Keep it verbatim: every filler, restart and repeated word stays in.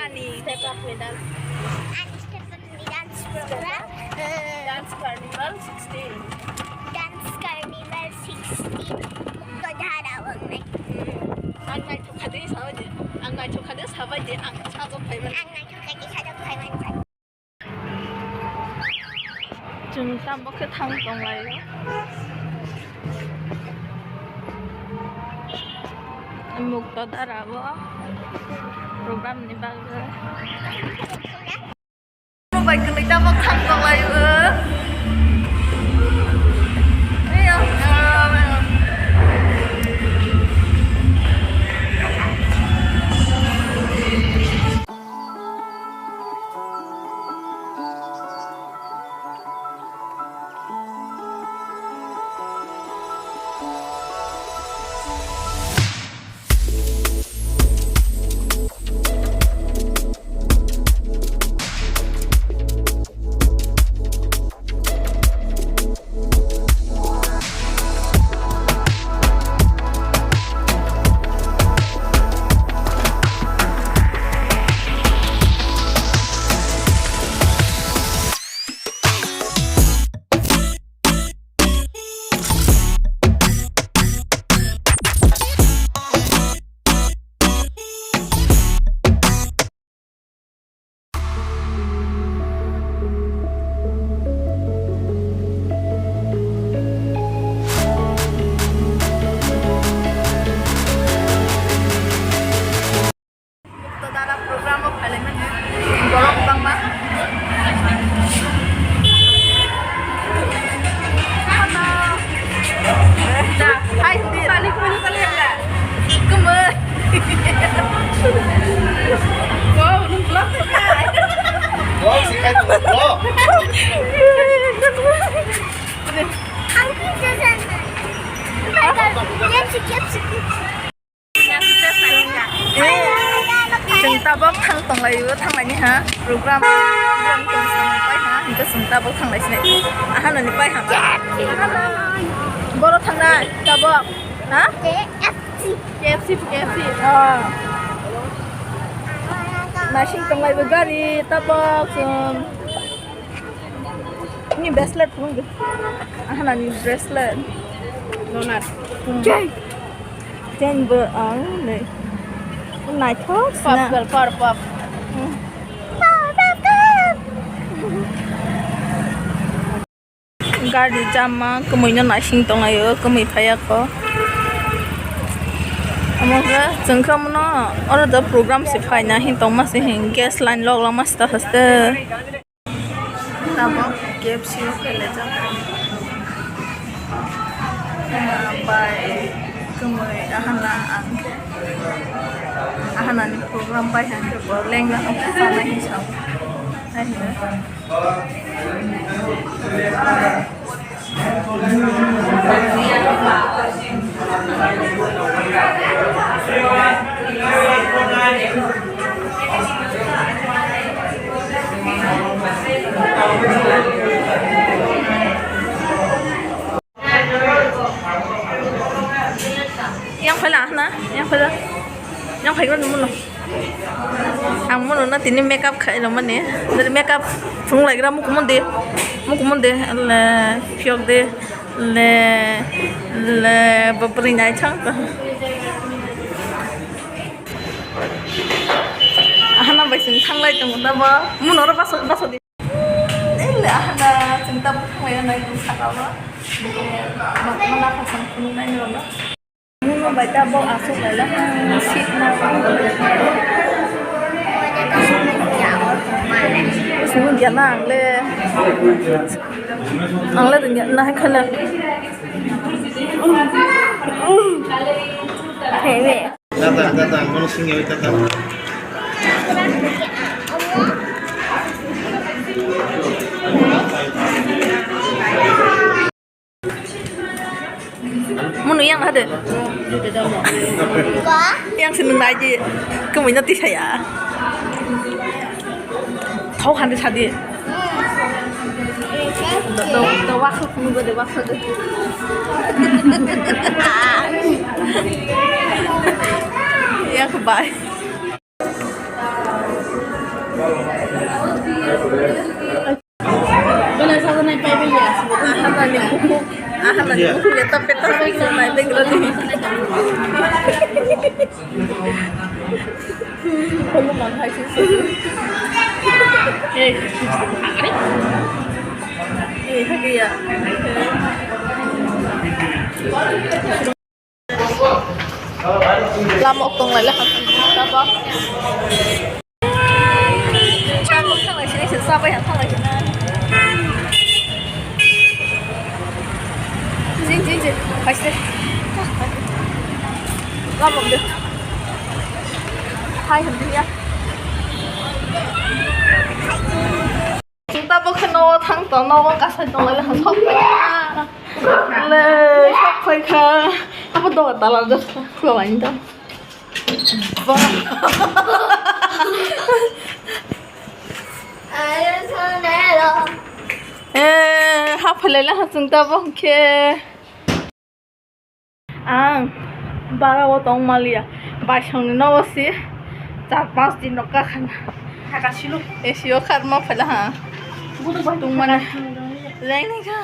Ani step up ni dance. Ani step up ni dance program. Dance Carnival sixteen. Dance Carnival sixteen. Mukto dhara wng nai. Ang naithok kha de sabai de. Ang naithok kha de sabai de. Ang sajok phai man. Ang naithok kha de sajok phai man. Chwng tabuk khe thang tonglaio. Mukto dhara o program ni bagwi. Bai kwlwi tabuk thang tonglaio. Mukto dhara program o phailai mani borok bangma. Hai, hindi. Kumui. Wow, nung vlog ka? Wow, si kai tu, wow. Chwng tabuk thang tonglaio, thanglaini ha program, program tong samung pai ha, hingke chwng tabuk thanglai sinai. Aha nani pai ha ba? Boro thangnai tabuk, ha? K F C, K F C. Oh. Naising tonglaibo gari tabuk chwng. Ni bracelet phunuk di. Aha nani bracelet. Donut. Hmm. Chain. Chain bo ang nei. Naithok pop na. Girl, pop, pop. Hmm. Gari jama kwmwi no naising tonglaio, kwmwi phaiya kho. Omo khe chwng khe omono oro do program se phaina hin tongma se hin gas line lok lama sita haste. Tabuk K F C o kelaijak. Bai kwmwi ahana ang khe, ahana ni program bai hang khe bo lengna hokhe chanai hin sao. Hai hino. Yang phaila hana, yang phaila. Yang phaikra nung muno. Ang muno na tini makeup khai rw mani. Dari makeup phunuk laikra mukumun de. Mukumun de, le, phiyok de, le, le, bwbwrwi naithok. Ahana bai chwng thanglai tongo da bo. Muno oro baso, baso di. Ele ahana chwng tabuk thanglai nai tong saka bo. Bwkha ma naphasang phunuk nai norok no. Muno bai tabuk aswk lai la seat na. Sunu gana ang le. Ang le dunya na hai khala. Hey, wait. Tata, tata, mono singya, tata. Munu yang hade. Yang seneng aja. Kamu ini tisa ya. Thok hande sadi. Do, do, do, wakho, kumu do, wakho do. Ya, bye. Ahanani bukhuk, ahanani bukhuk ya, tapi tapi nai begrani. Kalu manhai sih. Eh, eh, hagi ya. Lama ok tong lai le ha. Tabok. Tabok thanglai sini sini sabai ha thanglai sini. Jing jing jing. Hai se. Lama ok de. Hai ham ya. Tabok khe nogo thang tong, nogo kasai tong lai le ha sok. Le, sok phai kha. Abo doga dalar jak kha, khulok laini ta. Ba. Eh, ha phai lai le ha chwng tabok khe. Ang bara o tong maliya. Baisong ni nogo si char panch din rok ka khana. Haka silu. Esi o kharma phai la ha. Budu bai tong mani. Leng ni kha.